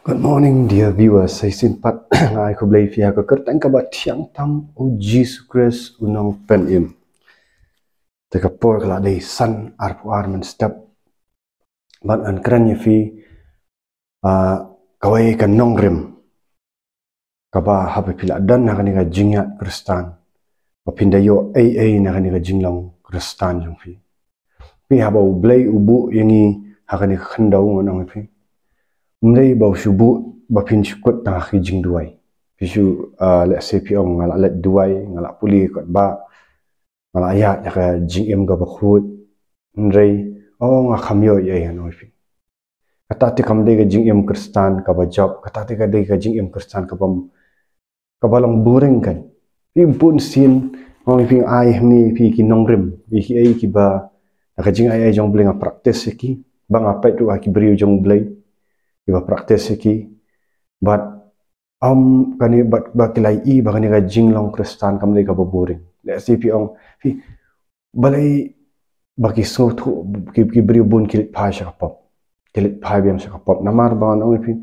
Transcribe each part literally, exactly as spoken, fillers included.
Good morning, dear viewers. Sa shisien pat nga ai khublei ïa phi ha ka kyrteng kaba thiang tam u Jisu Khrist u nongpynim. Te ka por ka la dei san arphew ar mynstep. Bad ngan kren ïa phi, ah, kawei ka nongrim kaba haba phi la don ha kane ka jingïaid Khristan, ba phin da ïoh ei ei na kane ka jinglong Khristan jong phi. Phi, haba U Blei u buh ïa ngi ha kane ka khyndew, ngan ong ïa phi, ym dei ba u shu buh ba phin shu kut tang ha ki jingduwai. Phi shu, ah, let's say phi ong, nga la leit duwai, nga la pule kot ba, nga la ïaid ïa ka jingim kaba khuid. Hynrei, oh, nga kham ïoh ei ei, ngan ong ïa phi. Kata te kam dei ka jingim Khristan kaba jop, kata te ka dei ka jingim Khristan kaba, kaba long boring kan. Phi, bun sien, ong ïa phi, nga ai hangne ïa phi ki nongrim, ïa kiei kiba, na ka jingai ei jong U Blei nga practice ïa ki, ba nga peit ruh ha ki briew jong U Blei kiba practice ïa ki. Bad, um, kane bad, ba ki la ïohi ba kane ka jinglong Khristan kam dei kaba boring. Let's say phi ong, phi, balei ba ki sngewthuh, ki, ki briew bun ki leit phai sha ka pop. Ki leit phai biang sha ka pop. Namar ba ngan ong ïa phi,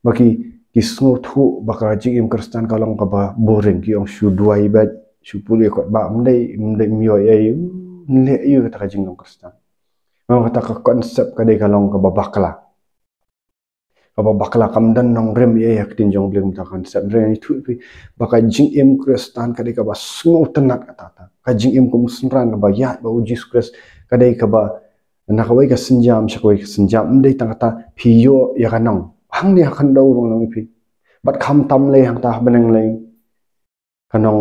ba ki, ki sngewthuh ba ka jingim Khristan ka long kaba boring, ki ong shu duwai beit, shu pule kot ba, ym dei, ym dei, ym ïoh ei ei, ym leh ei ei kata ka jinglong Khristan. Namar kata ka concept ka dei ka long kaba bakla. Kaba bakla, kam don nongrim ei ei ha ka ktien jong U Blei kumta ka concept. Hynrei ngan ïathuh ïa phi ba ka jingim Khristan ka dei kaba sngewtynnat kata kata. Ka jingim kum u synran kaba ïaid bad u Jisu Khrist ka dei kaba, na kawei ka sienjam sha kawei ka sienjam, ym dei tang kata phi ïoh ïa ka nong. Hangne ha khyndew ruh ngan ong ïa phi. Bad khamtam lei hangta ha bneng lei, ka nong,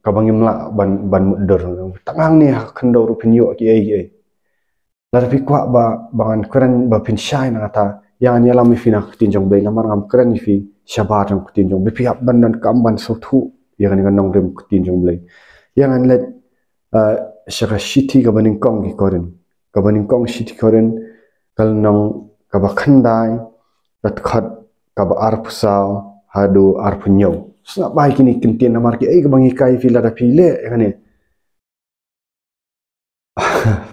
kaba ngim lah ban, ban mutdur. Tang hangne ha khyndew ruh phin ïoh kiei kiei. Lada phi kwah ba, ba ngan kren ba phin shai na kata, ïa ngan ïalam ïa phi na ka ktien jong U Blei, namar ngam kren ïa phi shabar jong ka ktien jong U Blei, phi hap ban donkam ban sngewthuh ïa kane ka nongrim ka ktien jong U Blei. Ïa ngan leit, eh, sha ka shithi kaba nyngkong ki Korinth. Kaba nyngkong shithi Korinth, ka lynnong kaba khyndai, ka dkhot kaba arphew saw haduh arphew hynñiew. Sngap bha ïa kine ki kyntien namar kiei kaba ngi hikai, phi, lada phi leh ïa kane,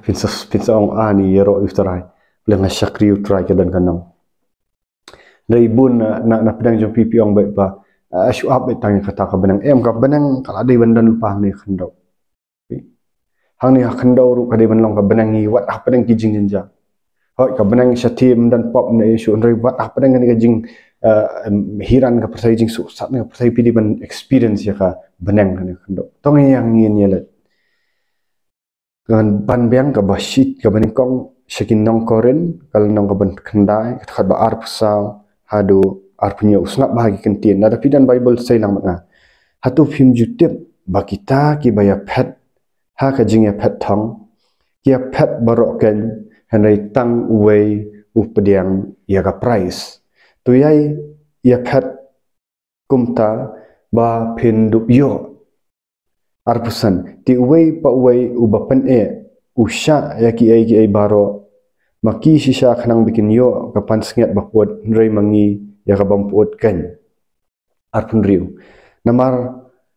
phin sa, phin sa ong, ani ïaroh ïa U Trai, phi, nga shakri ïa U Trai, ka don ka nong. Dei bun na, na, na pdeng jong phi phi ong beit ba, ah, shu ap beit tang ïa kata ka bneng. Em, ka bneng ka la dei ban don lypa hangne ha khyndew. Hangne ha khyndew ruh ka dei ban long ka bneng, ngi wad ha pdeng ki jingjynjar. Hooid, ka bneng shatei ym don pop ne ïa shuh, hynrei wad ha pdeng kane ka jing, eh, em, hiran ka pyrthei, jingsuhsat ne ka pyrthei, phi dei ban experience ïa ka bneng hangne ha khyndew. To ngin ïa, ngin ïa leit. Ngan ban biang kaba shit, kaba nyngkong sha ki nong Korinth, ka lynnong kaba khyndai, ka dkhot ba arphew saw haduh arphew hynñiew. Sngap bha ki kyntien. Lada phi don Bible, sei lang bad nga. Hato phim ju tip ba kita kiba ïaphet ha ka jingïaphet thong ki ïaphet baroh keiñ, hynrei tang uwei u pdiang ïa ka prize? To ïai ïaphet kumta ba phin dup ïoh. Arphew san. Te uwei pa uwei uba pyneh u shah ïa kiei kiei baroh. Ma ki shisha khnang ba kin ïoh ka pansngiat baput, hynrei ma ngi ïa ka bym pyut keiñ. Arphew hynriew. Namar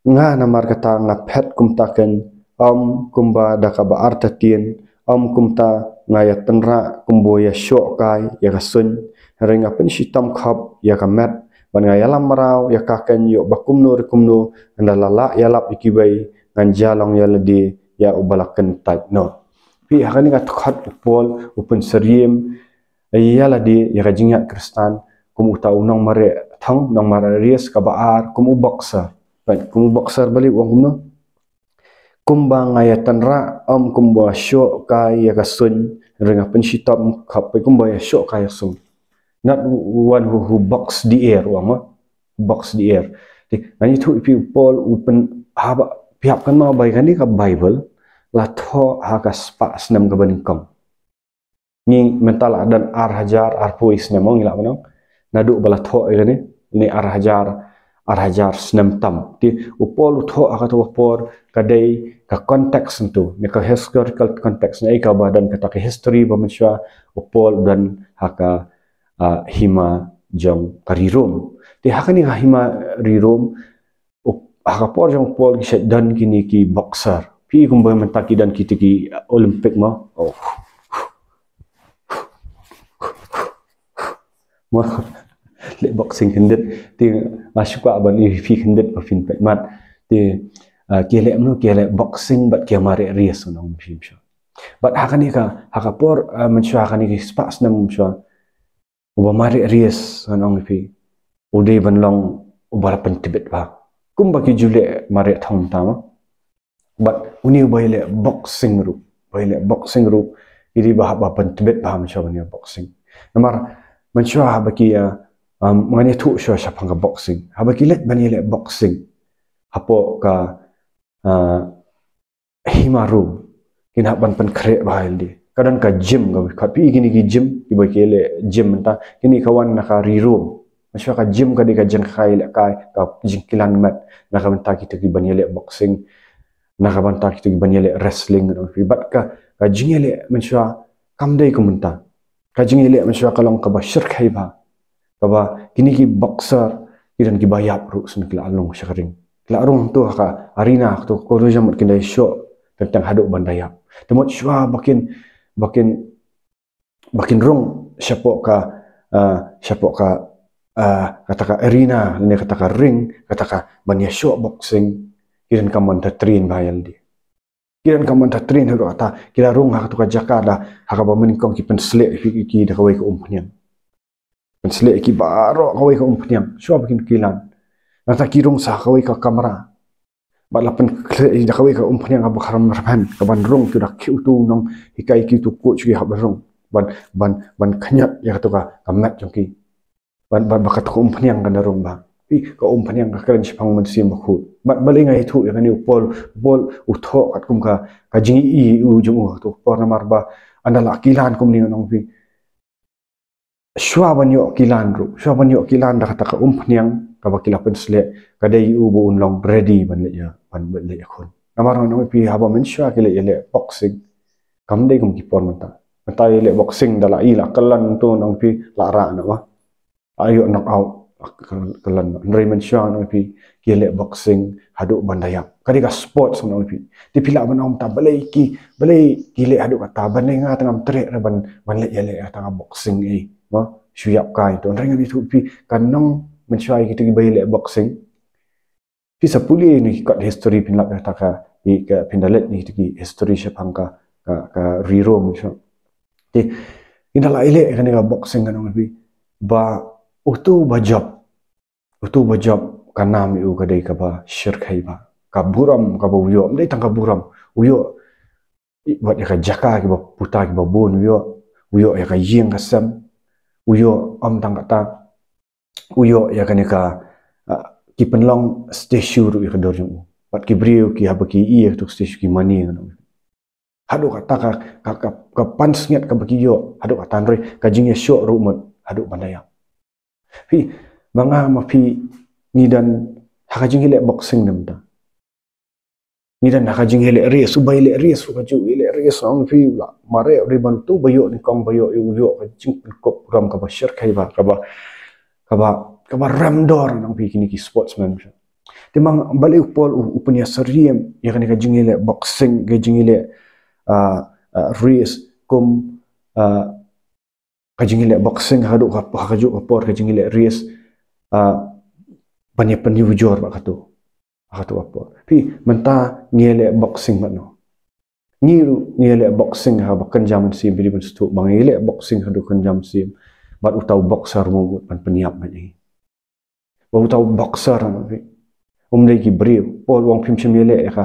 nga, namar kata nga phet kumta keiñ, ym kumba da kaba artatien, ym kumta nga ïatynrah kumba ïashoh kai ïa ka suiñ, hynrei nga pynshitom khop ïa ka met, bad nga ïalam mraw ïa ka keiñ, ïoh ba kumno re kumno, ynda la lah ïalap ïa kiwei, ngan jia long ïa lade ïa uba la kyntait noh. Phi, ha kane ka dkhot u Paul u pynsyriem ïa lade, ïa ka jingïaid Khristan, kum uta u nongmareh thong, nongmareh race kaba ar, kum u boxer. Right, kum u boxer, balei u ong kumno? Kumba nga ïatynrah, ym kumba shoh kai ïa ka suiñ, hynrei nga pynshitom khop, kumba ïashoh kai ïa ka suiñ. Not one who, who box the air, u ong, box the air. Te ngan ïathuh ïa phi, u Paul u pyn, haba phi hap kynmaw ba ïa kane ka Bible la thoh ha ka spah snem kaba nyngkong. Ngi mynta la don ar hajar arphew snem, ngi lah ban ong. Naduh ba la thoh ïa kane, ne ar hajar, ar hajar snem tam. Te u Paul u thoh ha kata ka por, ka dei ka context ntu, ne ka historical context, ne kaba don kata ka history ba mynshuwa, u Paul u don ha ka, ah, hima jong ka ri Rom. Te ha kane ka hima ri Rom, u, ha ka por jong u Paul ki shait don kine ki boxer. Phi, kumba mynta ki don kiti ki, uh, Olympic mo. Oh. Mo. Leh boxing khyndiat, te nga shu kwah ban ïa phi khyndiat ba phin peit mat. Te, ah, ki leh mano, ki leh boxing bad ki mareh race ngan ong ïa phi shuwa. Bad ha kane ka, ha ka por, ah, mynshuwa ha kane ka spah snem mynshuwa, uba mareh race ngan ong ïa phi, u dei ban long uba la pyntbit bha. Kumba ki ju leh mareh thong mynta mo. Bad une uba ïaleh boxing ruh, uba ïaleh boxing ruh, i dei ba hap ban pyntbit bha mynshuwa ban ïa boxing. Namar mynshuwa haba ki, ah, um, ngan ïathuh shuwa shaphang ka boxing. Haba ki leit ban ïaleh boxing hapoh ka, ah, Hima Room, kin hap ban pynkhreh bha ïa lade. Ka don ka gym, ka, khat phi i kine ki gym, kiba ki leh gym mynta, kine ka wan na ka Ri Rom. Mynshuwa ka gym ka dei ka jingkhlaiñ lehkai, ka jingkilan met na ka bynta kito kiban ïaleh boxing, na ka bynta kito kiban ïaleh wrestling, bad ka, ka jingïaleh mynshuwa kam dei kum mynta. Ka jingïaleh mynshuwa ka long kaba shyrkhei bha. Kaba kine ki boxer ki don kiba ïap ruh shen ki la rung sha ka ring. Ki la rung hangto ha ka arena, hangto ka koridor, mut kin da ïashoh teng teng haduh ban da ïap. Te mut shuwa ba kin, ba kin, ba kin rung shapoh ka, ah, shapoh ka, ah, kata ka arena, ne kata ka ring, kata ka ban ïashoh boxing, ki donkam ban da train bha ïa lade. Ki donkam ban da train haduh katta, ki la rung ha kato ka jaka da, ha kaba mynnyngkong ki pynsleh ïa ki da kawei ka umphniang. Pynsleh ïa ki baroh kawei ka umphniang, shuwa ba kin kilan. Nangta ki rung sa kawei ka kamra. Bad la pynsleh ïa da kawei ka umphniang kaba kharam rben, kaban rung ki da ki utu nonghikai, ki utu coach ki hap rung. Ban, ban, ban khñiot ïa kato ka, ka met jong ki. Bad, bad, bad kato ka umphniang kan da rung bha. Phi, ka umphniang ka kren shaphang Mynsiem Bakhuid. Bad balei nga ïathuh ïa kane, u Paul, u Paul u thoh katkum ka, ka jingïohi u jong u, kato ka por namar ba ynda la kilan kumne ngan ong ïa phi. Shuwa ban ïoh kilan ruh, shuwa ban ïoh kilan da kata ka umphniang kaba ki la pynsleh, ka dei u ba un long ready ban leit ïa, ban, ban leit ïakhun. Namar ngan ong ïa phi, haba mynshuwa ki leit ïaleh boxing, kam dei kum ki por mynta. Mynta ïaleh boxing da la i la kyllon to ngan ong ïa phi, la rah noh ba. Ïoh knock out, kyllon. Hynrei mynshuwa ngan ong ïa phi, ki ïaleh boxing haduh ban da ïap. Ka dei ka sports ngan ong ïa phi. Te phi lah ban ong mynta balei ki, balei ki leh haduh katta, balei nga tang ngam treh re ban, ban leh ïaleh kata ka boxing, eh. Mo, shu ïap kai to. Hynrei ngan ïathuh ïa phi, ka nong mynshuwa ïa kito kiba ïaleh boxing. Phi sa pule ïa kine ki kot history, phin lap ïa kata ka, ïa ka, phin da leit ïa kine ki history shaphang ka, ka, ka Ri Rom shuwa. Te, ynda la ïaleh ïa kane ka boxing ngan ong ïa phi, ba utu ba jop, utu ba jop ka nam ïa u ka dei kaba shyrkhei bha. Ka burom kaba u ïoh, ym dei tang ka burom, u ïoh, i, wat ïa ka jaka kiba puta kiba bun u ïoh, u ïoh ïa ka ïing ka sem, u ïoh, ym tang katta, u ïoh ïa kane ka, ah, ki pynlong statue ruh ïa ka dur jong u. Bad ki briew ki haba ki ïohi ïa kato ka statue ki mane ngan ong. Haduh katta ka, ka, ka, ka pansngiat kaba ki ïoh, haduh katta, hynrei ka jingïashoh ruh mut haduh ban da ïap. Phi, ma nga ma phi ngi don ha ka jingïaleh boxing ne em ta. Ngi don ha ka jingïaleh race, uba ïaleh race ruh kajuh, ïaleh race ngan ong ïa phi u la mareh, u dei ban utu ba ïoh nyngkong, ba ïoh, u ïoh ka jingpynkup burom kaba shyrkhei bha, kaba, kaba, kaba rem dor ngan ong ïa phi kine ki sportsman. Te ma balei u Paul u, u pynïasyriem ïa kane ka jingïaleh boxing, ka jingïaleh, ah, ah, race kum, ah, ka jingïaleh boxing haduh ka, ha kajuh ka por ka jingïaleh race, ah, ban ïa pynïujor bad kato. Ha kato ka por. Phi, mynta ngi ïaleh boxing bad no? Ngi ruh ngi ïaleh boxing ha kaba kynja mynsiem, phi dei ban sngewthuh ba ngi ïaleh boxing haduh kynja mynsiem. Bad uta u boxer um mut ban pynïap bad ngi. Ba uta u boxer, phi, um dei ki briew. Paul u ong phim shym ïaleh ïa ka,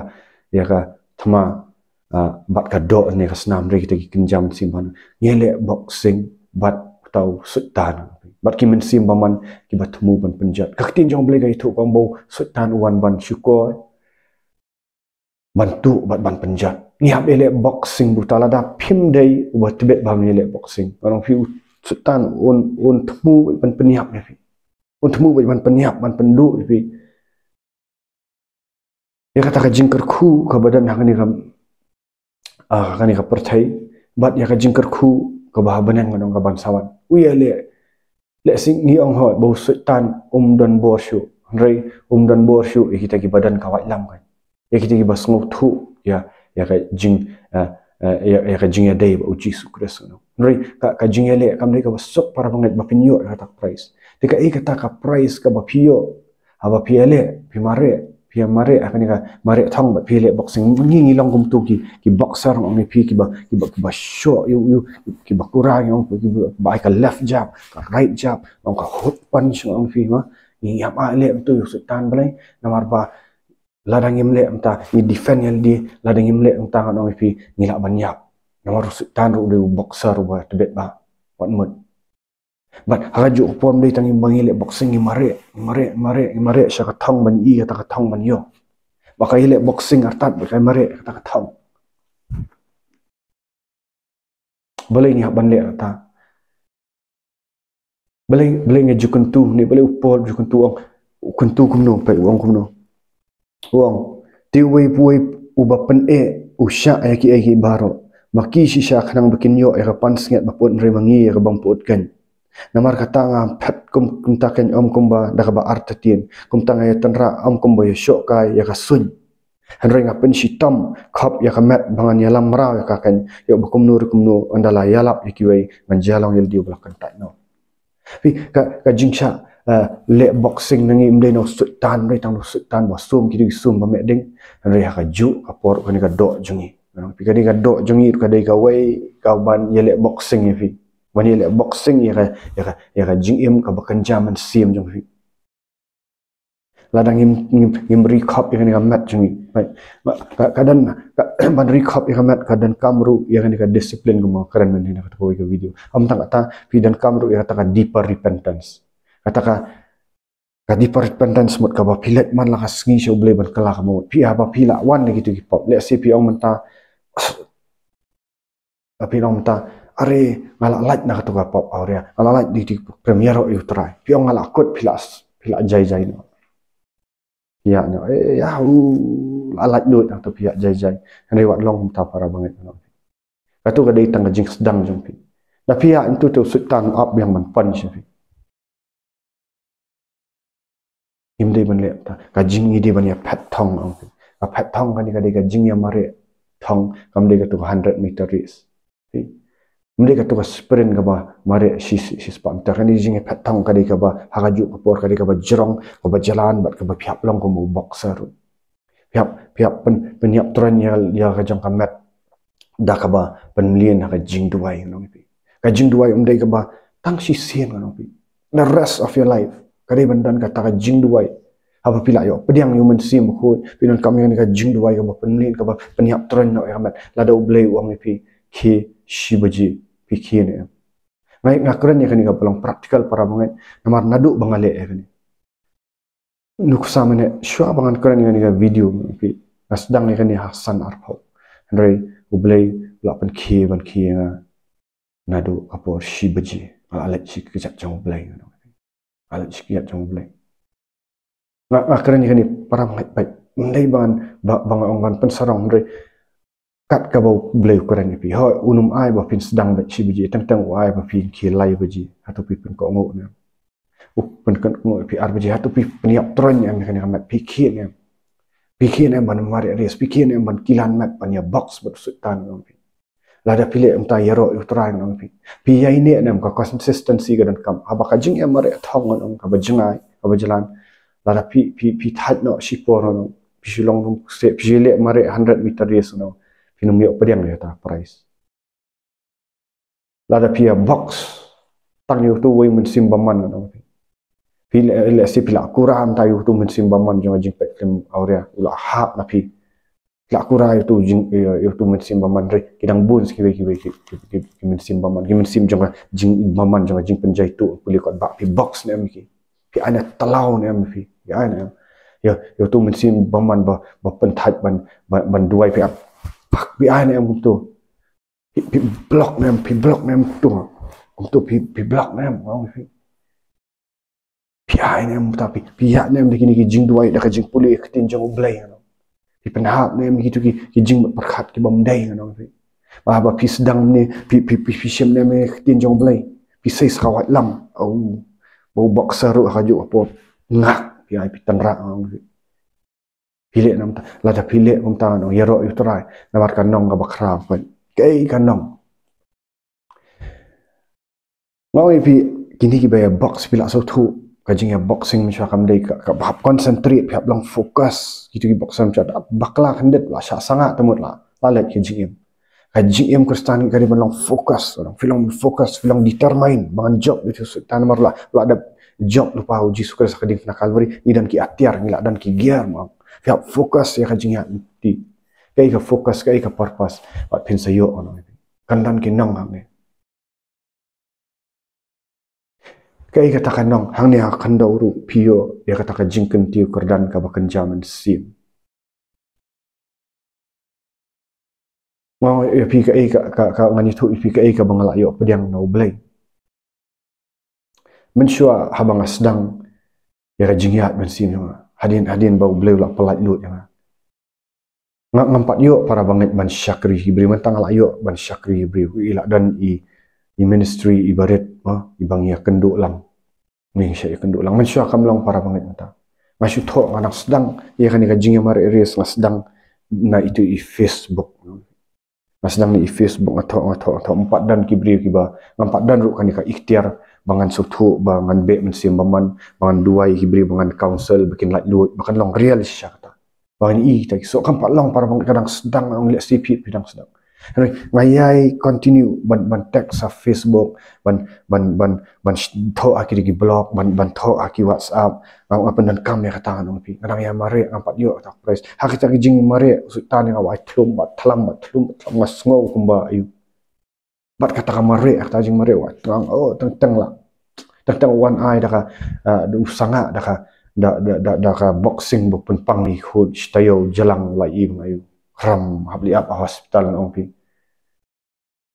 ïa ka thma, ah, bad ka doh ne ka snam, hynrei kita ki kynja mynsiem bha. Ngi ïaleh boxing bad uta u Soitan, bad ki mynsiem bymman kiba thmu ban pynjot. Ka ktien jong U Blei ka ïathuh, ka ong ba u Soitan u wan ban shukor, ban tuh bad ban pynjot. Ngi hap ïaleh boxing bad uta, lada phim dei uba tbit ba ïaleh boxing, ngan ong ïa phi u Soitan un, un thmu ban pynïap ïa phi. Un thmu ban pynïap, ban pynduh ïa phi. Ïa kata ka jingkyrkhu kaba don ha kane ka, ah, kane ka pyrthei, bad ïa ka jingkyrkhu kaba ha bneng, ngan ong, kaban sa wan. U ïaleh, lehse ngi ong hooid ba u Soitan um don bor shuh, hynrei um don bor shuh ïa kita kiba don ka waitlam, kan. Ïa kita kiba sngewthuh ïa, ïa ka jing, ah, eh, ïa, ïa ka jingïadei bad U Jisu Khrist, no. Hynrei ka, ka jingïaleh kam dei kaba suk para bangeit ba phin ïoh ïa kata ka prize. Te kaei kata ka prize kaba phi ïoh haba phi ïaleh, phi mareh, phi mareh ha kane ka mareh thong bad phi ïaleh boxing. Ngi, ngi long kumto ki, ki boxer, ong ïa phi, kiba, kiba, kiba shoh ïa u, ïa u, kiba kura, ong, kiba, kiba ai ka left jab, ka right jab, ong, ka hook punch, ong ïa phi, ma. Ngi ïam ai leh kumto ïa u Soitan, balei? Namar ba lada ngim leh mynta ngi defend ïalade, lada ngim leh mynta, ngan ong ïa phi, ngi lah ban ïap. Namar u Soitan ruh u dei u boxer uba tbit bha, wat mut. Bad ha kajuh ka por ym dei tang ngim, ba ngi leh boxing, ngi mareh, ngi mareh, ngi mareh, ngi mareh sha ka thong ban ïohi kata ka thong ban ïoh. Ba ka ïaleh boxing artat bad ka mareh kata ka thong. Balei ngi hap ban leh kata? Balei, balei ngi ju kyntu, ne balei u Paul ju kyntu, ong, u kyntu kumno, peit u ong kumno. U ong, te uwei pa uwei uba pyneh u shah ïa kiei kiei baroh. Ma ki shisha khnang ba kin ïoh ïa ka pansngiat ba pyut, hynrei ma ngi ïa kaba ym pyut keiñ. Namar kata nga phet kum, kumta keiñ, ym kumba da kaba artatien. Kumta nga ïatynrah ym kumba ïashoh kai ïa ka suiñ. Hynrei nga pynshitom khop ïa ka met ba ngan ïalam mraw ïa ka keiñ. Ïoh ba kumno ruh kumno, ynda la ïalap ïa kiwei, ngan jia long ïalade uba la kyntait noh. Phi, ka, ka jingshah, eh, leh boxing na ngi ym dei na u Soitan, ym dei tang na u Soitan ba sum, ki dei ki sum ba meh ding. Hynrei ha kajuh ka por kane ka doh jong ngi. Phi, kane ka doh jong ngi ka dei kawei kaban ïaleh boxing ïa phi. Ban ïaleh boxing ïa ka, ïa ka, ïa ka jingim kaba kynja mynsiem jong phi. Lada ngim, ngim, ngim ri khop ïa kane ka met jong ngi. Right. Ka, ka, ka don, ka, ban ri khop ïa ka met, ka donkam ruh ïa kane ka discipline kumba nga kren mynhynnin ha kawei ka video. Ym tang kata, phi donkam ruh ïa kata ka deeper repentance. Kata ka, ka deeper repentance mut kaba phi leit man la ka sngi sha U Blei ban kylla ka mut. Phi, haba phi la wan na kito ki pop. Let's say phi ong mynta, phi ong mynta, are, nga la lait na kato ka pop, awria, nga la lait di, di, pyrshah ïaroh ïa U Trai. Phi ong nga la kut, phi la, phi la jai jai noh. Ïa noh, eh, ïa, u, la lait lut na kato, phi ïa jai jai. Hynrei wat long kumta para bangeit noh. Kato ka dei tang ka jingsdang jong phi. Da phi ïa, ntu te u Soitan u ap biang ban pun sha phi. Ngim dei ban leh ta. Ka jing, ngi dei ban ïa phet thong, ong phi. Ka phet thong kane ka dei ka jingïamareh thong, kam dei kato ka hundred meter race. Phi. Kam dei kato ka sprint kaba mareh shi, shi, shispah meter. Kane ka jingïa phet thong ka dei kaba ha kajuh ka por ka dei kaba jrong, kaba jlan bad kaba phi hap long kum u boxer. Phi hap, phi hap pyn, pynïap tyrheng ïa, ïa ka jong ka met da kaba pynmlien ha ka jingduwai, ngan ong ïa phi. Ka jingduwai ym dei kaba tang shisien, ngan ong ïa phi. The rest of your life ka dei ban don kata ka jingduwai. Haba phi la ïoh pdiang ïa U Mynsiem Bakhuid, phi donkam ïa kane ka jingduwai kaba pynmlien, kaba pynïap tyrheng noh ïa ka met. Lada U Blei u ong ïa phi, khie shi baje, phi khie ne em? Nga, nga kren ïa kane kaba long practical para bangeit, namar naduh ba nga leh ïa kane. Nuksa mynne, shuwa ba ngan kren ïa kane ka video, phi, nga sdang ïa kane ha san arphew. Hynrei U Blei u la pynkhie, pynkhie ïa nga naduh ka por shi baje. Nga la leit sha ka jaka jong U Blei, ngan ong. Nga la leit sha ka jaka jong U Blei. Nga, nga kren ïa kane para bangeit, peit. Ym dei ba ngan, ba, ba nga ong ngan pynsarong, hynrei kat kaba U Blei u kren ïa phi. Hooid, un ym ai ba phin sdang beit shi baje, teng teng u ai ba phin khie lai baje. Hato phi pynkohnguh ne em? U pynkohnguh ïa phi ar baje, hato phi pynïap tyrheng ne em ïa kane ka met, phi khie ne em? Phi khie ne em ban mareh race, phi khie ne em ban kilan met ban ïa box bad u Soitan, ngan ong ïa phi. Lada phi leh mynta, ïaroh ïa U Trai, ngan ong ïa phi. Phi ïaineh ne em? Ka consistency ka donkam. Haba ka jingïamareh thong, ngan ong, kaba jngai, kaba jlan. Lada phi, phi, phi thait noh shipor, ngan ong, phi shu long ruh se, phi shu leh mareh hundred meter race, ngan ong, phin ym ïoh pdiang ïa kata ka prize. Lada phi ïa box tang ïa uto uwei u mynsiem bymman, ngan ong ïa phi. Phi leh, leh shi phi la kura mynta ïa uto u mynsiem bymman jong ka jingpeit film, awria, u la hap na phi. Phi la kura ïa uto u jing, ïa, ïa uto u mynsiem bymman, hynrei ki dang bun shi kiwei, kiwei ki, ki, ki, ki mynsiem bymman, ki mynsiem jong ka jing, bymman jong ka jingpynjaituh, pule kot, ba phi box ne em ïa ki? Phi ai ne talaw ne em ïa phi? Phi ai ne em? Ïa, ïa uto u mynsiem bymman ba, ba pynthait ban, ban, ban duwai, phi ai, phi ai ne em kumto? Phi, phi block ne em, phi block ne em kumto? Kumto phi, phi block ne em, ngan ong ïa phi. Phi ai ne em kumta, phi, phi ïaid ne em da kine ki jingduwai, da ka jingpule ïa ka ktien jong U Blei, ngan ong. Phi pynhap ne em ïa kito ki, ki jingmut pyrkhat ki bym dei, ngan ong ïa phi. Ba, ba phi sdang ne, phi, phi, phi, phi shim ne em ïa ka ktien jong U Blei? Phi sei sa ka waitlam. Oh, ba u boxer ruh ha kajuh ka por ngak, phi ai, phi tynrah, ngan ong ïa phi. Phi leh ne em kumta? Lada phi leh kumta, ngan ong, ïaroh ïa U Trai. Namar ka nong kaba khraw, peit. Kaei ka nong. Nga ong ïa phi, kine kiba ïa box phi lah sngewthuh, ka jingïa boxing mynshuwa kam dei ka, ka hap concentrate, phi hap long focus. Kito ki boxer mynshuwa da bakla khyndiat lah shah sangah te mut lah, lah leit ka jingim. Ka jingim Khristan ka dei ban long focus, phi long focus, phi long determine ba ngan jop ïa u Soitan namar lah, lah dep jop lypa u Jisu Khrist ha ka diengphna Kalbari, ngi don ki atiar, ngi lah don ki gear mo. Phi hap focus ïa ka jingïaid lynti. Kaei ka focus, kaei ka purpose, bad phin sa ïoh, ngan ong ïa phi. Kan don ki nong hangne. Kaei kata ka nong, hangne ha khyndew ruh phi ïoh ïa kata ka jingkyntiew kyrdan kaba kynja mynsiem. Nga ong ïa phi kaei ka, ka, ka, ngan ïathuh ïa phi kaei kaba nga lah ïoh pdiang na U Blei. Mynshuwa haba nga sdang ïa ka jingïaid mynsiem jong nga, hadien, hadien ba U Blei u la pyllait lut ïa nga, nga, ngam pat ïoh para bangeit ban shakri ïa ki briew, mynta nga lah ïoh ban shakri ïa ki briew. I lah don i, i ministry iba rit, ha, iba ngi ïakynduh lang. Ngi shah ïakynduh lang. Mynshuwa kam long para bangeit mynta. Nga shu thoh, nga dang sdang ïa kane ka jingïamareh riewspah, nga sdang na itu i Facebook. Nga sdang na i Facebook, nga thoh, nga thoh, nga thoh. Ngam pat don ki briew kiba, ngam pat don ruh kane ka ikhtiar ba ngan sngewthuh, ba ngan beh mynsiem bymman, ba ngan duwai ïa ki briew, ba ngan counsel, ba kin laitluid, ba kan long real shisha kata. Ba ngan ïohi kita ki, so kam pat long para bangeit, ka dang sdang, nga ong lehse phi, phi dang sdang. Hynrei nga ïai continue ban, ban text ha Facebook, ban, ban, ban, ban sh-, thoh ha ki, ki blog, ban, ban thoh ha ki WhatsApp. Nga, nga pyndonkam ïa kata, ngan ong ïa phi. Nga dang ïamareh, ngam pat ïoh kata ka praise. Ha kata ka jingmareh, u Soitan ïa nga wai thlum bad thlum bad thlum bad thlum, nga sngew kumba aïu. Bad kata ka mareh, kata ka jingmareh, wai tang, oh, teng teng lah. Teng teng wan ai da ka, ah, da u sangah, da ka, da, da, da, da ka boxing ba pynpang ïa i khun, shi taïew jlang, lah ïohi ba nga aïu. Khram, hap leit ap ha hospital, ngan ong ïa phi.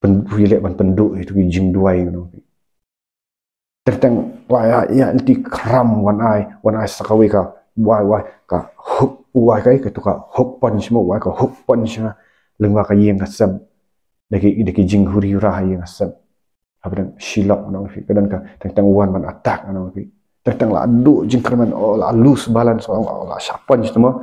Pyn, phi leh ban pynduh ïa itu ki jingduwai, ngan ong ïa phi. Teng teng, wai, ïa, ïa, lynti khram wan ai, wan ai sa kawei ka, wai, wai, ka hook, wai, ka, katu ka hook punch mo, wai, ka hook punch na lyngba ka ïing ka sem. Da ki, da ki jinghuri hura ha ïing ka sem. Hapdeng shi lok, ngan ong ïa phi, ka don ka, teng teng wan ban attack, ngan ong ïa phi. Teng teng lah duh jingkyrmen, oh, lah loose balance, oh, lah shah punch te mo.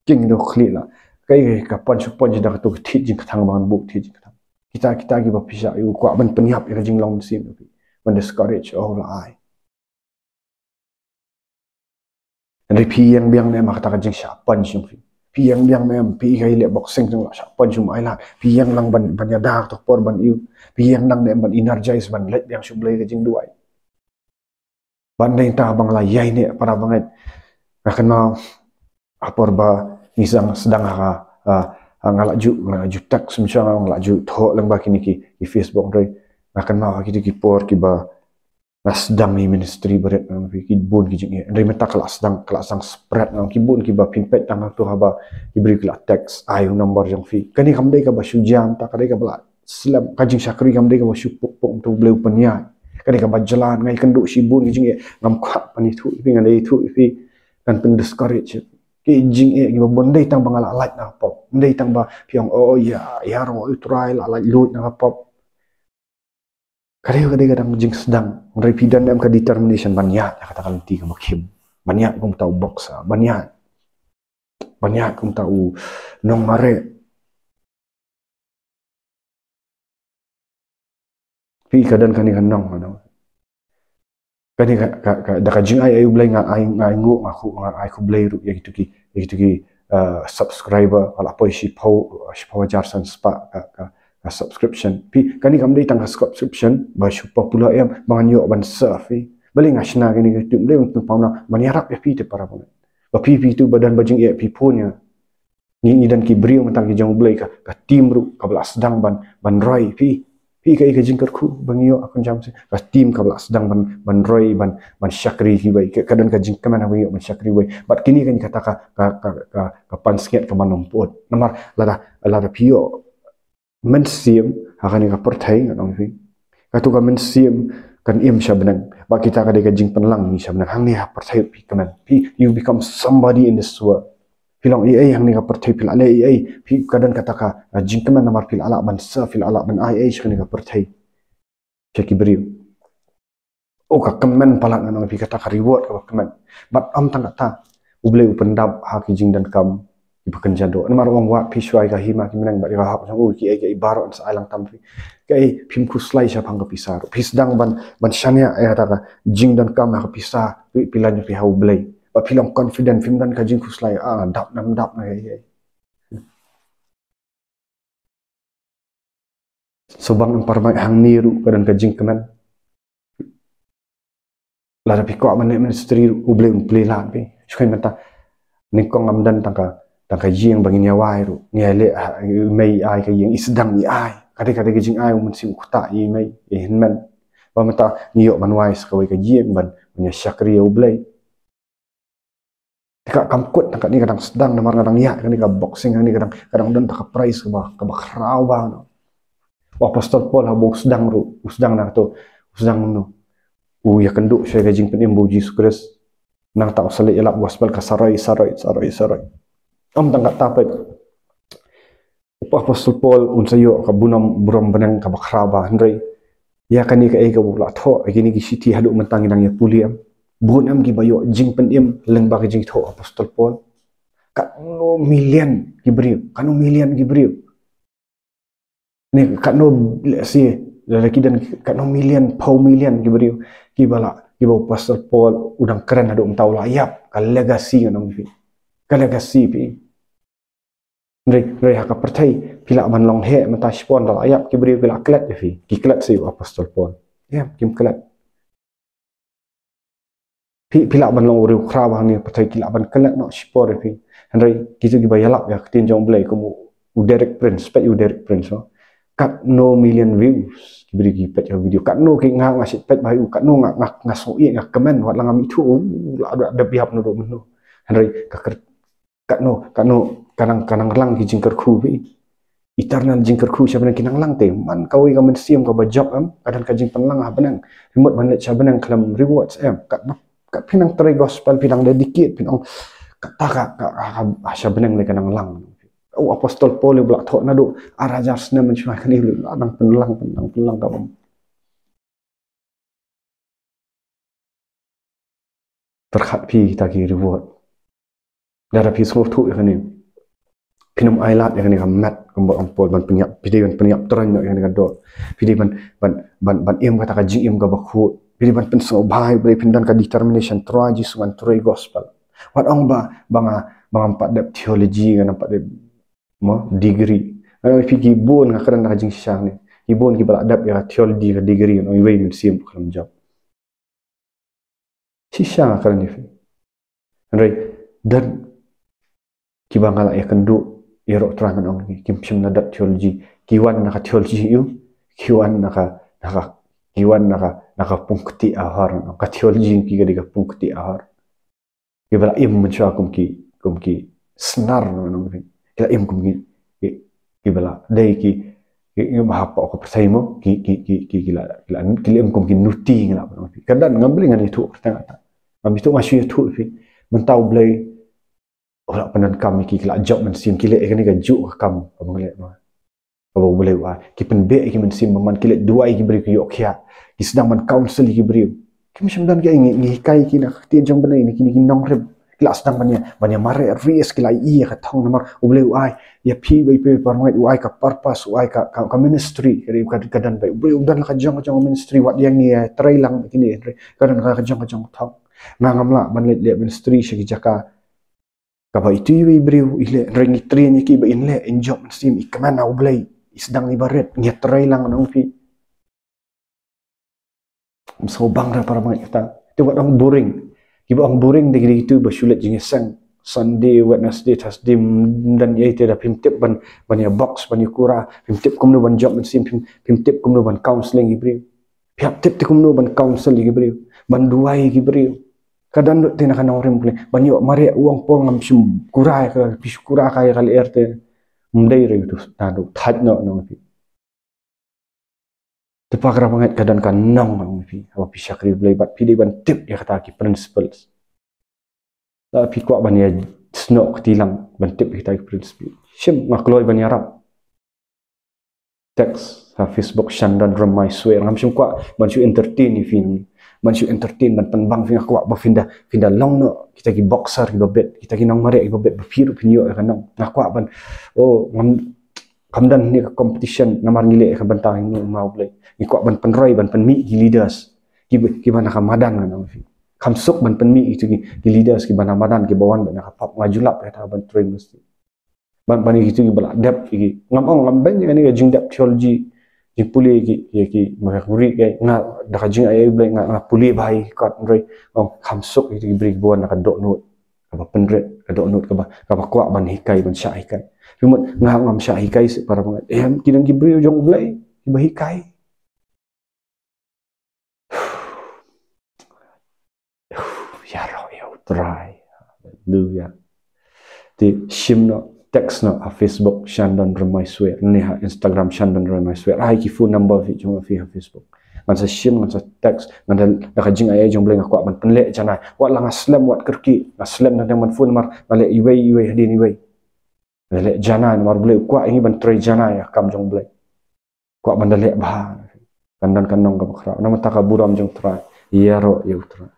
King do khlieh lah. Kaei ka punch, punch da katu ka thied jingkthang, ba ngan buh thied jingkthang. Kita, kita kiba phi shah ïoh kwah ban pynïap ïa ka jinglong mynsiem jong phi, ban discourage, oh, lah ai. Hynrei phi ïeng biang ne em ha kata ka jingshah punch jong phi? Phi ïeng biang ne em, phi ïa ka ïaleh boxing jong la shah punch jong ai lad? Phi ïeng lang ban, ban ïada ha kato ka por ban ïoh? Phi ïeng lang ne em ban energize, ban leit biang sha U Blei ka jingduwai? Ban dei ta ba nga la ïai ne para bangeit. Nga kynmaw ha por ba ngi sdang, sdang ha, ha, ha, nga la ju, nga la ju text mynshuwa, nga la ju thoh lyngba kine ki, ki Facebook, hynrei nga kynmaw ha kito ki por kiba nga sdang ïa i ministry barit, ngan ong ïa phi, ki bun ki jingeh. Hynrei mynta ka la sdang, ka la sdang spread, ngan ong, ki bun kiba phin peit tang ha kato haba ki briew ki la text, ai u number jong phi. Kane kam dei kaba shu jia mynta, ka dei kaba la slem, ka jingshakri kam dei kaba shu puk puk mynta, U Blei u pynïaid. Ka dei kaba jlan, nga ïakynduh shibun ki jingeh, ngam kwah ban ïathuh ïa phi, ngan ïathuh ïa phi, ngan pyn discourage ïa phi. Ki jingeh kiba bun, ym dei tang ba nga la lait na ka pop, ym dei tang ba phi ong, oh, ïa, ïaroh ïa U Trai, la laitluid na ka pop. Ka dei, ka dei ka dang jingsdang. Hynrei phi don ne em ka determination ban ïaid ha kata ka lynti kaba khim, ban ïaid kum uta u boxer, ban ïaid, ban ïaid kum uta u nongmareh? Phi, ka don kane ka nong, ka nong. Kane ka, ka, ka, da ka jingai ai U Blei nga ai, nga ai nguh, nga khu, nga ai khublei ruh ïa kito ki, ïa kito ki, uh, subscriber, ka la poi shiphew, shiphew hajar san spah ka, ka, ka subscription. Phi, kane kam dei tang ka subscription ba shu popular em, ba ngan ïoh ban serve, phi. Balei nga shna kane ka YouTube, balei ban pynpaw na, ban ïarap ïa phi te para bangeit. Ba phi, phi tu ba don ba jingeh, phi phone ïa nga. Ngi, ngi don ki briew mynta ki jong U Blei, ka, ka team ruh kaba la sdang ban, ban roi, phi. Phi, kaei ka jingkyrkhu ba ngi ïoh ha Kynja Mynsiem? Ka team kaba la sdang ban, ban roi, ban, ban shakri kiwei. Ka, ka don ka jingkmen ba ngi ïoh ban shakri wei. Bad kine kane kata ka, ka, ka, ka, ka pansngiat kaba nym pud. Namar lada, lada phi ïoh mynsiem ha kane ka pyrthei, ngan ong ïa phi, kato ka mynsiem kan im sha bneng. Bad kita ka dei ka jingpynlang ngi sha bneng. Hangne ha pyrthei phi kmen, phi, you become somebody in this world. Phi long ei ei hangne ka pyrthei, phi la leh ei ei, phi, ka don kata ka, ah, jingkmen namar phi la lah ban serve, phi la lah ban ai ei sha kane ka pyrthei, sha ki briew. Oh, ka kmen palat, ngan ong ïa phi, kata ka reward kaba kmen. Bad ym tang kata, U Blei u pyndap ha ki jingdonkam Kiba kynja doh. Namar u ong wat phi shuwa ïa ka hima ki bneng bad ïa ka hok jong u, kiei kiei baroh yn sa ai lang tam phi. Kaei phim khuslai shaphang ka pisa ruh. Phi sdang ban, ban shaniah ïa kata ka jingdonkam ha ka pisa, phi, phi lait phi ha U Blei. Bad phi long confident, phim don ka jingkhuslai, ah, dap ne ym dap ne kaei kaei. Sngewbang ym parmai hangne ruh ka don ka jingkmen. Lada phi kwah ban leh ministry ruh U Blei un plie lad phi. Shuh mynta nyngkong ngam don tang ka, tang ka ïing ba ngin ïa wai ruh. Ngi ïa leh ha, i mei i ai ka ïing, i sdang i ai. Ka dei, ka dei ka jingai u Mynsiem u ktah ïa i mei, ïa i hynmen. Ba mynta ngi ïoh ban wai sa kawei ka ïing ban, ban ïa shakri ïa U Blei. Te ka kam kut tang katne ka dang sdang namar nga dang ïa kane ka boxing, kane ka dang, ka dang don tang ka prize kaba, kaba khraw bha no. U Apostol Paul haba u sdang ruh, u sdang na kato, u sdang no. U ïakynduh sha ka jingpynim ba U Jisu Khrist. Nangta u sa leit ïalap gospel ka saroi, saroi, saroi, saroi. Ym tang katta pat. U Apostol Paul un sa ïoh ka burom, burom bneng kaba khraw bha, hynrei ïa kane kaei kaba u la thoh ha kine ki shithi haduh mynta ngi dang ïa pule em. Bun em kiba ïoh jingpynim lyngba ka jingthoh Apostol Paul. Katno million ki briew, katno million ki briew. Ne katno, let's say, lada ki don katno million, phew million ki briew kiba la, kiba u Apostol Paul u dang kren haduh mynta u la ïap, ka legacy ngan ong phi. Ka legacy phi. Hynrei, hynrei ha ka pyrthei phi lah ban long heh mynta shipor, da la ïap ki briew ki la klet ïa phi. Ki klet sa ïa u Apostol Paul? Em, kim klet. Phi, phi lah ban long u riewkhraw hangne ha pyrthei, ki lah ban klet noh shipor ïa phi. Hynrei kito kiba ïalap ïa ka ktien jong U Blei kum u, u Derek Prince, peit u Derek Prince, no. Katno million views ki briew ki peit ïa ka video. Katno ki, nga, nga shu peit bha ïa u, katno nga, nga, nga sngew ïeit, nga kmen, wat la ngam ithuh u la dep ïap naduh mynno. Hynrei ka kyrteng, katno, katno ka nang, ka nang lang ki jingkyrkhu phi. Eternal jingkyrkhu sha bneng ki nang lang te. Man kawei ka mynsiem kaba jop em, ka don ka jingpynlang ha bneng. Phi mut ban leit sha bneng khlem rewards em. Kat, kat phi nang trei gospel, phi nang dedicate, phi nang, kata ka, ka, ka, ka, sha bneng lei ka nang lang. U Apostol Paul u la thoh naduh ar hajar snem mynshuwa, kane u la nang pynlang, pynlang, pynlang ka bym. Pyrkhat phi kita ki reward. Lada phi sngewthuh ïa kane, phin ym ailad ïa kane ka met, kumba ong Paul, ban pynïap, phi dei ban pynïap tyrwa noh ïa kane ka doh. Phi dei ban, ban, ban, ban im kata ka jingim kaba khuid. Phi dei ban pynsngewbha ïa U Blei, phin don ka determination, tyrwa Jisu, ngan trei gospel. Wat ong ba, ba nga, ba ngam pat dep theology, ngam pat dep, mo, degree. Nga ong ïa phi, ki bun, nga kren da ka jingshisha ne. Ki bun kiba la dep ïa ka theology ka degree, ngan ong iwei i mynsiem khlem jop. Shisha nga kren ïa phi. Hynrei don kiba nga la ïakynduh ïaroh tyrwa, ngan ong, kim shym la dep theology. Ki wan na ka theology ïa u, ki wan na ka, na ka, ki wan na ka, na ka pung kti ahor, ngan ong. Ka theology ki ka dei ka pung kti ahor. Kiba la im mynshuwa kum ki, kum ki snar, ngan ong, ki la im kum ki, ki, kiba la dei ki, ki, kiba hapoh ka pyrthei mo, ki, ki, ki, ki, ki la, ki la, ki la im kum ki nuti, ngan ong. Ka don, ngam, Blei, ngan ïathuh kyrteng kata. Ngam ïathuh, nga shu ïathuh ïa phi. Mynta U Blei u la pyndonkam ïa ki, ki la jop mynsiem, ki leh ïa kane kajuh ka kam kaba nga leh, ma. Kaba U Blei u ai. Ki pynbeh ïa ki mynsiem bymman, ki leit duwai ïa ki briew ki ïoh khiah. Ki sdang ban counsel ïa ki briew. Kim shym don kaei, ngi, ngi hikai ïa ki na ka ktien jong U Blei, na kine ki nongrim. Ki la sdang ban ïa, ban ïa mareh risk, ki la ïohi ïa ka thong namar U Blei u ai ïa phi, bad ïa phi para bangeit, u ai ka purpose, u ai ka, ka, ka ministry, ka, ka, ka don bad U Blei, u don la ka jong ka jong ministry, wat ïa ngi ïa trei lang kine, ka don ka jong ka jong thong. Nga ngam lah ban leit leh ministry sha ki jaka kaba itu iwei i briew i leh, hynrei ngi train ïa ki ba in leh, in jop mynsiem, i kmen ha U Blei, i sdang iba rit, ngi ïa trei lang, ngan ong ïa phi. Ym sngewbang re para bangeit kata. Te wat ong boring. Kiba ong boring dei, dei kitu ba shu leit jingïaseng. Sunday, Wednesday, Thursday, ym don ei ei te, da phim tip ban, ban ïa box, ban ïa kura, phim tip kumno ban jop mynsiem, phim, phim tip kumno ban counseling ïa ki briew. Phi hap tip te kumno ban counsel ïa ki briew, ban duwai ïa ki briew. Ka don lut te na ka nongrim kane. Ban ïoh mareh, u ong Paul, ngam shym kura ïa ka, phi shu kura ka ïa ka lyer te. Ym dei re utu, tang utu thait noh, ngan ong ïa phi. Te para bangeit, ka don ka nong, ngan ong ïa phi. Haba phi shakri Blei bad phi dei ban tip ïa kata ki principles. Lada phi kwah ban ïa snoh kti lang ban tip ïa kita ki principle, shim, nga kloi ban ïarap. Text ha Facebook, Shandon Rymai Swer. Ngam shym kwah ban shu entertain ïa phi. Ban shu entertain, ban pynbang phi, nga kwah ba phin da, phin da long noh kita ki boxer kiba bit, kita ki nongmareh kiba bit, ba phi ruh phin ïoh ïa ka nong. Nga kwah ban, oh, ngam, kam don hangne ka competition, namar ngi leh ïa ka bynta jong U Blei. Ngi kwah ban pynroi, ban pynmih ki leaders kiba, kiba na ka madan, ngan ong ïa phi. Kham suk ban pynmih ïa ki, ki leaders kiba na madan, kiba wan beit na ka pop. Nga ju lap ïa kata ban trei mesti. Ban, ban ïa kitu kiba la dep ïa ki. Ngam ong, ngam ban ïa kane ka jingdep theology, jingpule ïa ki, ïa ki, ma ka Greek, eh, nga, da ka jingaiei U Blei, nga, nga pule bha ïa ki kot, hynrei nga ong kham suk ïa kitu ki briew kiba wan na ka dohnud kaba pynrit, ka dohnud kaba, kaba kwah ban hikai, ban shah hikai. Phi mut nga ngam shah hikai seh, para bangeit. Eh, ki don ki briew jong U Blei kiba hikai. Ïaroh ïa U Trai. Haleluya. Te shim noh, text noh ha Facebook Shandon Remaiswer, ne ha Instagram Shandon Remaiswer. Ai ki phone number phi jong phi ha Facebook. Ngan sa shim, ngan sa text, ngan da, da ka jingaiei jong U Blei nga kwah ban pynleh janai. Wat la nga slem, wat kyrkieh, nga slem, ngan dang ban phone namar nga leh iwei iwei hadien iwei. Nga leh janai namar U Blei u kwah ïa ngi ban trei janai ïa ka kam jong U Blei. Kwah ban da leh bha. Kan don ka nong kaba khraw. Namar kata ka burom jong U Trai. Ïaroh ïa U Trai.